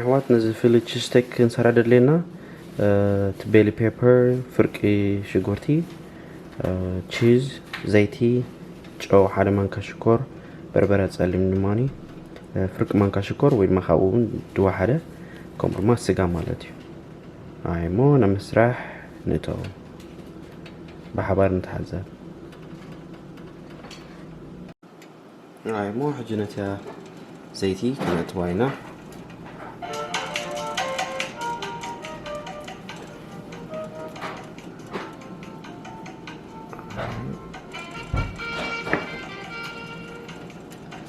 ኣሕዋት፣ ነዚ ፊሊ ቺዝ ስቴክ ክንሰራ ደድልየና፣ እ፣ እቲ ቤሊ ፔፐር፣ ፍርቂ ሽጉርቲ፣ እ፣ ቺዝ፣ ዘይቲ፣ ጨው፣ ሓደ ማንካ ሽኮር፣ በርበረ ጸሊም ድማኒ፣ እ፣ ፍርቂ ማንካ ሽኮር ወይ ድማ ካብኡ እውን ድዋ ሓደ፣ ከምኡ ድማ ስጋ ማለት እዩ። ኣይ እሞ ናብ ምስራሕ ንእተው፣ ብሓባር ንተሓዘብ። ኣይ እሞ ሕጂ ነቲያ ዘይቲ ክነእትዋ ኢና።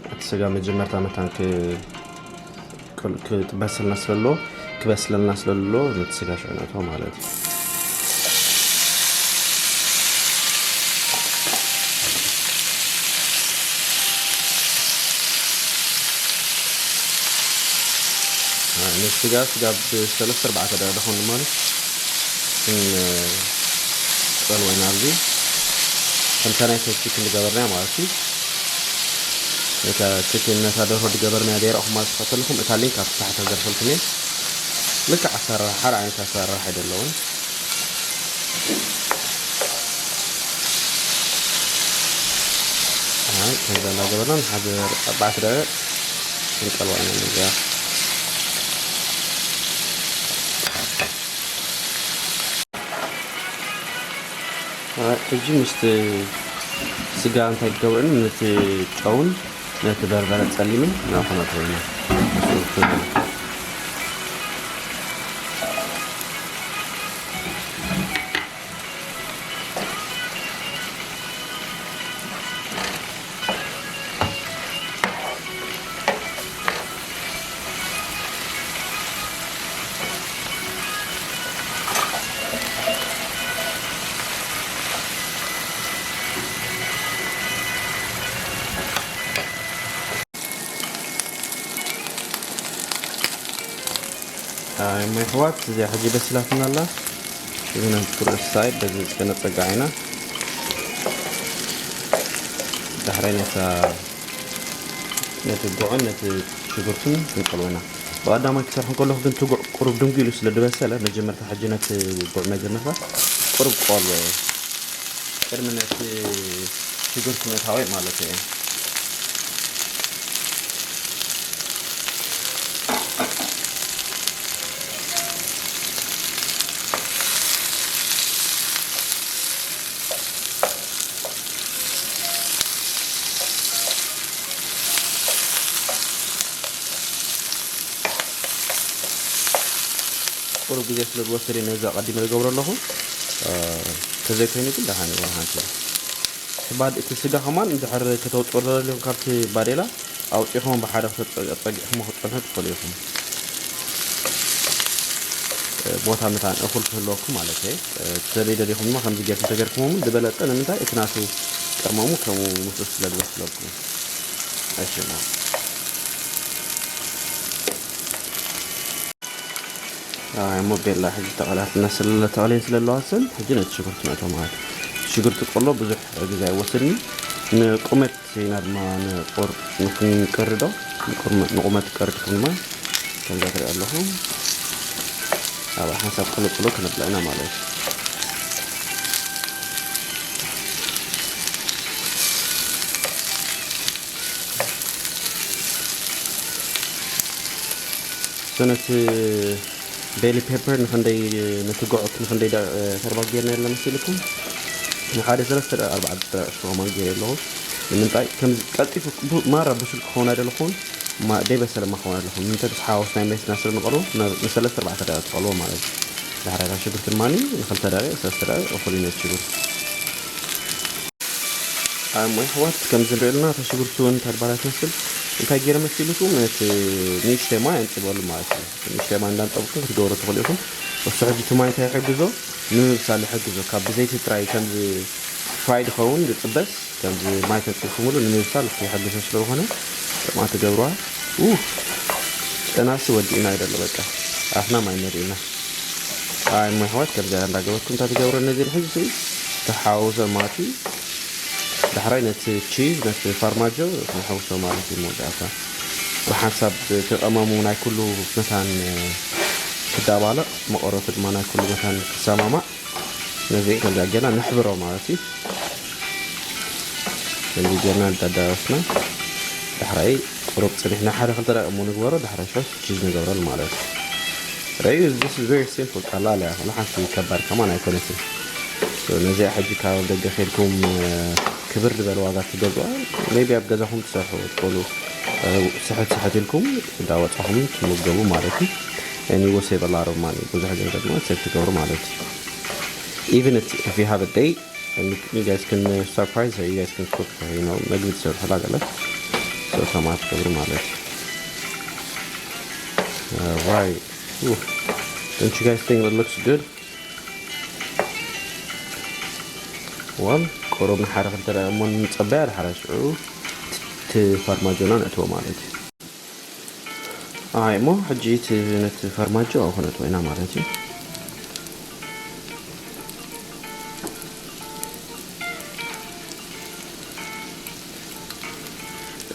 እቲ ስጋ መጀመርታ መታን ክ-፣ ክል-፣ ክጥበስልና ስለሎ፣ ክበስለልና ስለሎ ነቲ ስጋ ሽዑ ነእትዎ ማለት እዩ። ነቲ ስጋ፣ ስጋ ብሰለስተ ኣርባዕተ ደቂቕ ደኾን ማለት ክንጸልዎ ኢና ኣብዚ። ከምታ ናይ ቶስቲ ክንገበርና ማለት እዩ። ነታ ቺክን፣ ነታ ደርሆ ዝገበርናያ ደይራ እኹማ ዝፈተልኩም፣ እታ ሊንክ ኣብ ታሕቲ ዘርፈልኩም እየ። ልክዕ ኣሰራርሓ፣ ሓደ ዓይነት ኣሰራርሓ እዩ ዘለውን። ኣይ፣ ከምዛ እናገበርና ንሓደ ኣርባዕተ ደቂቕ ክንቀልዋ ኢና ነዚኣ። ሕጂ ምስቲ ስጋ እንታይ ክገብረኒ፣ ነቲ ጨውን ነቲ በርበረ ጸሊምን ናብ ኩነቱ ኢና። ኣይ፣ እሞ ኣሕዋት፣ እዚኣ ሕጂ በሲላትና ኣላ። እዚ ናይ ቁርሲ ሳይድ በዚ ከነጸግዓ ኢና። ዳሕራይ ነታ፣ ነቲ ጉዕን ነቲ ሽጉርትን ክንቀልዎ ኢና። ብቐዳማይ ክሰርሕ እንከለኹ ግን እቲ ጉዕ ቁሩብ ድንጉ ኢሉ ስለ ዝበሰለ፣ መጀመርታ ሕጂ ነቲ ጉዕ መጀመርታ ቁሩብ ቆልዎ። ቅድሚ ነቲ ሽጉርቲ ምእታወይ ማለት እየ። ቁሩብ ግዜ ስለ ዝወስድ እየ ነዚ ኣቐዲመ ዝገብሮ ኣለኹ። እ፣ ተዘይኮይኑ ግን ደሓን እዩ፣ ሓንቲ እዩ። ባድ-፣ እቲ ስጋ ከማን እንድሕር ከተውፅኦ ደለኹም ካብቲ ባዴላ ኣውፂኹም ብሓደ ክተፀ-፣ ፀጊዕኹም ክትፀንሑ ትኽእሉ ኢኹም። እ፣ ቦታ መታን እኹል ክህልወኩም ማለት እየ። እ፣ ተዘይደሊኹም ድማ ከምዚ ጌርኩም ተገርኩሞም ዝበለፀ። ንምንታይ? እቲ ናቱ ቅርመሙ ከምኡ ምስኡ ስለ ዝበስለኩም። እሺ፣ እሞ። ኣይ፣ እሞ ቤላ ሕጂ ተቐላትና ስለ ተቐልየን ስለ ኣለዋ፣ ሰን ሕጂ ነቲ ሽጉርቲ ነእቶ ማለት እዩ። ሽጉርቲ ቆሎ ብዙሕ ግዜ ኣይወስድን። ንቁመት ኢና ድማ ንቁር-፣ ንክንቀርዶ፣ ንቁርመ-፣ ንቁመት ቀርድኩም ድማ ከምዛ ትሪኦ ኣለኹም። ኣብ ሓንሳብ ቅሎ ቅሎ ክነብላ ኢና ማለት እዩ። So ነቲ ቤሊ ፔፐር ንክንደይ፣ ነቲ ጉዕ ንክንደይ ዳ-፣ ተርባ ጌርና የለ መሲልኩም? ንሓደ ሰለስተ ዳ-፣ ኣርባዕተ ዳ-፣ ሽኮማ ገይረ ኣለኹ። ንምንታይ? ከም ቀልጢፉ ቡ-፣ ማራ ብሱል ክኸውን ኣይደለኹን፣ ማ-፣ ደይበሰለ ማ ክኸውን ኣይደለኹን። ንምንታይ? ምስ ሓዋውስና መሲና ስለ ንቐልዎ፣ ን-፣ ንሰለስተ ኣርባዕተ ደቂቕ ትቐልዎ ማለት እዩ። ዳሕራይ ሽጉርቲ ድማ ንክልተ ደቂቕ፣ ሰለስተ ደቂቕ እኹል እዩ ነቲ ሽጉርቲ። ኣሞ ኣሕዋት፣ ከምዚ ንሪኦ ኣለና፣ እታ ሽጉርቲ እውን ተድባላ ትመስል። እንታይ ገይረ መሲልኩም? ነቲ ንእሽተይ ማይ ኣንፂበሉ ማለት እዩ። ንእሽተይ ማይ እንዳንፀብኩም ክትገብሩ ትኽእሉ ኢኹም። እሱ ሕጂ እቲ ማይ እንታይ ይሕግዞ? ንምብሳል ይሕግዞ። ካብ ብዘይቲ ጥራይ ከምዚ ፍራይ ዝኸውን ዝጥበስ፣ ከምዚ ማይ ተንፂፍኩምሉ ንምብሳል ይሕግዞ ስለዝኾነ፣ ከምኣ ትገብርዋ። ኡፍ፣ ጨናሲ ወዲእና ይደሎ በቃ። ኣፍና ማይ መሊእና። ኣይ፣ እሞ ኣሕዋት፣ ከምዚኣ እንዳገበርኩም እንታይ ትገብሩ? ነዚ ሕጂ ስኢ ተሓውሶ ማለት እዩ። ዳሕራይ ነቲ ቺዝ፣ ነቲ ፋርማጆ ንሐውሶ ማለት እዩ መወዳእታ። ብሓንሳብ ክቐመሙ ናይ ኩሉ መታን ክዳባለቕ፣ መቐረቱ ድማ ናይ ኩሉ መታን ክሰማማዕ፣ ነዚ ከምዚኣ ጌርና ነሕብሮ ማለት እዩ። ከምዚ ጌርና እንዳዳወስና ዳሕራይ ቁሩብ ጽኒሕና ሓደ ክልተ ደቂቕ እሞ ንግበሮ፣ ዳሕራይ ሸሽ ቺዝ ንገብረሉ ማለት እዩ። ረዩ፣ this is very simple፣ ቀላል እያ፣ ወላ ሓንቲ ከባድ ከማን ኣይኮነትን። So ነዚኣ ሕጂ ካብ ደገ ኬድኩም ክብር ዝበለ ዋጋ ትገዝዋ፣ maybe ኣብ ገዛኹም ትሰርሑ ትኽእሉ፣ ስሕት ስሕት ኢልኩም እንዳወጻኹም ትምገቡ ማለት እዩ። And you will save a lot of money፣ ብዙሕ ገንዘብ ድማ ሴቭ ትገብሩ ማለት እዩ። Even if you have a date, and you, you guys can uh, surprise her, you guys can cook her, you know፣ መግቢ ትሰርሑ ላገለ። So ከምኣ ትገብሩ ማለት እዩ። Alright. Ooh. Don't you guys think it looks good? Well፣ ቁሩብ ንሓደ ክልተ ደቂቕ እሞ ንጸበያ፣ ድሓረ ሽዑ እቲ ፋርማጆና ነእትዎ ማለት እዩ። ኣይ እሞ ሕጂ እቲ ነቲ ፋርማጆ ኣብኡ ክነእትዎ ኢና ማለት እዩ።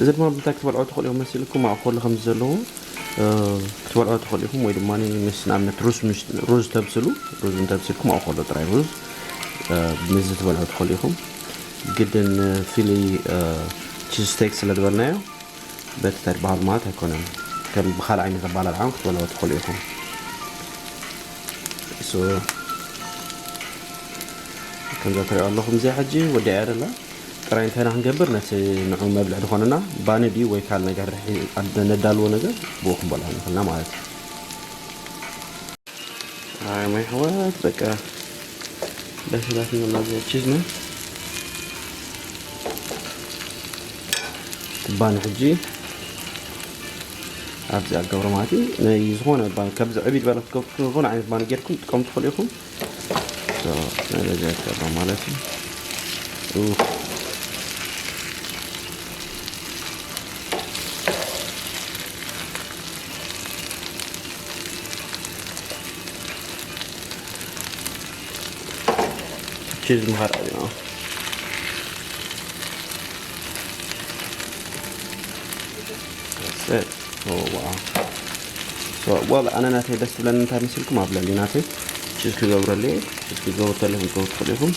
እዚ ድማ ብምንታይ ክትበልዖ ትኽእሉ ኢኹም መሲልኩም? ኣብ ከሎ ከምዚ ዘለዎ ክትበልዖ ትኽእሉ ኢኹም፣ ወይ ድማ ምስ ንኣብነት ሩዝ፣ ሩዝ ተብስሉ፣ ሩዝ እንተብሲልኩም ኣብ ከሎ ጥራይ ሩዝ ምስዚ ትበልዖ ትኽእሉ ኢኹም። ግድን ፊሊ ቺዝ ስቴክ ስለ ዝበልናዮ በቲ እንታይ ዝበሃል ማለት ኣይኮነን። ከም ብኻልእ ዓይነት ኣባላልዓውን ክትበልዖ ትኽእሉ ኢኹም። So ከምዛ ትሪኦ ኣለኹም እዚኣ ሕጂ ወዲኣ እያ ዘላ። ጥራይ እንታይ ኢና ክንገብር፣ ነቲ ንዑ መብልዕ ዝኾነና ባኒ ድዩ ወይ ካልእ ነገር ነዳልዎ ነገር ብኡ ክንበልዖ ንኽእልና ማለት እዩ። ኣይ ማይ ኣሕዋት፣ በቃ በሲላትና ኣላ እዚኣ ቺዝና። ትባኒ ሕጂ ኣብዚ ኣገብሮ ማለት እዩ። ናይ ዝኾነ ባኒ፣ ካብዚ ዕብይ ዝበለ ክትገብሩ፣ ዝኾነ ዓይነት ባኒ ጌርኩም ትጥቀሙ ትኽእሉ ኢኹም። So፣ ናይ በዚኣ ትገብሮ ማለት እዩ። ኡፍ። ቺዝ ምኻድ ዓብና። That's it. Oh, wow. So, well፣ ኣነ ናተይ ደስ ትብለኒ እንታይ መሲልኩም፣ ኣብ ልዕሊ ናተይ ቺዝ ክገብረሉ እየ። ቺዝ ክገብሩ ተለኹም ክገብሩ ትኽእሉ ኢኹም።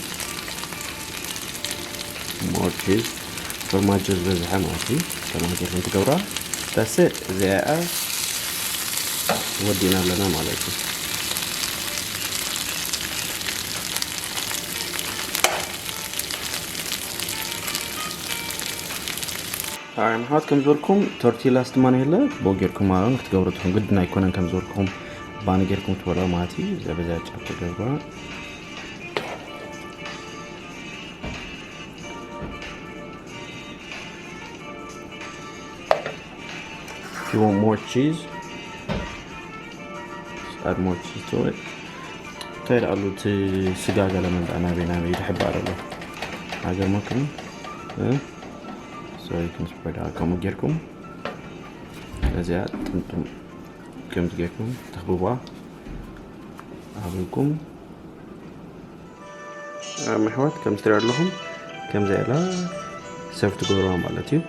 More cheese፣ ፎርማጆ ዝበዝሐ ማለት እዩ። ከማን ጌርኩም ትገብራ። That's it። እዚኣ እያ። ወዲእና ኣለና ማለት እዩ። ኣይ፣ ምሕዋት ከም ዝበልኩም ቶርቲላስ ድማ የለ፣ ብኡ ጌርኩም ማለት ክትገብሩ ትኹም ግድን ኣይኮነን። ከም ዝበልኩም ባኒ ጌርኩም ትበልዑ ማለት እዩ። እዚኣ በዚኣ ጫፍ ተገብራ። If you want more cheese, just add more cheese to it. እንታይ ደኣሉ እቲ ስጋ ገለ መንዳ ናበይ ናበይ ይድሕባእ ኣሎ። ሃገር መክኑ። So you can spread out ከምኡ ጌርኩም ነዚኣ ጥምጥም ከምዚ ጌርኩም ተኽብቧ ኣብልኩም። ኣሕዋት ከም ትሪኦ ኣለኹም ከምዚ ኢላ ሰብ ትገብርዋ ማለት እዩ።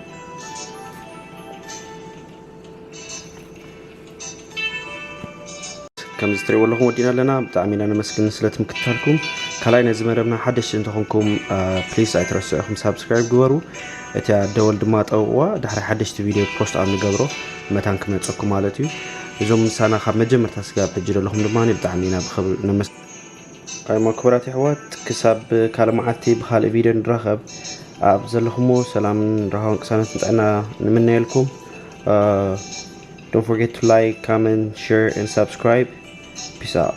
ከምዚ ትሪእዎ ኣለኹም ወዲና ኣለና። ብጣዕሚ ኢና ነመስግን ስለቲ ምክትታልኩም። ካልኣይ ነዚ መደብና ሓደሽቲ እንተኾንኩም ፕሊስ ኣይትረስዑ ኢኹም ሳብስክራይብ ግበሩ። እቲኣ ደወል ድማ ጠውቕዋ። ድሕሪ ሓደሽቲ ቪድዮ ፖስት ኣብ ንገብሮ መታን ክመፀኩም ማለት እዩ። እዞም ምሳና ካብ መጀመርታ ስጋብ ሕጂ ዘለኹም ድማ ብጣዕሚ ኢና ብኽብሪ ነመስ ኣይ እሞ ክቡራት ኣሕዋት፣ ክሳብ ካልእ መዓልቲ ብኻልእ ቪድዮ ንራኸብ። ኣብ ዘለኹሞ ሰላምን ራህዋን ቅሳነትን ጥዕና ንምነየልኩም። Don't forget to like, comment, share and subscribe. Peace out.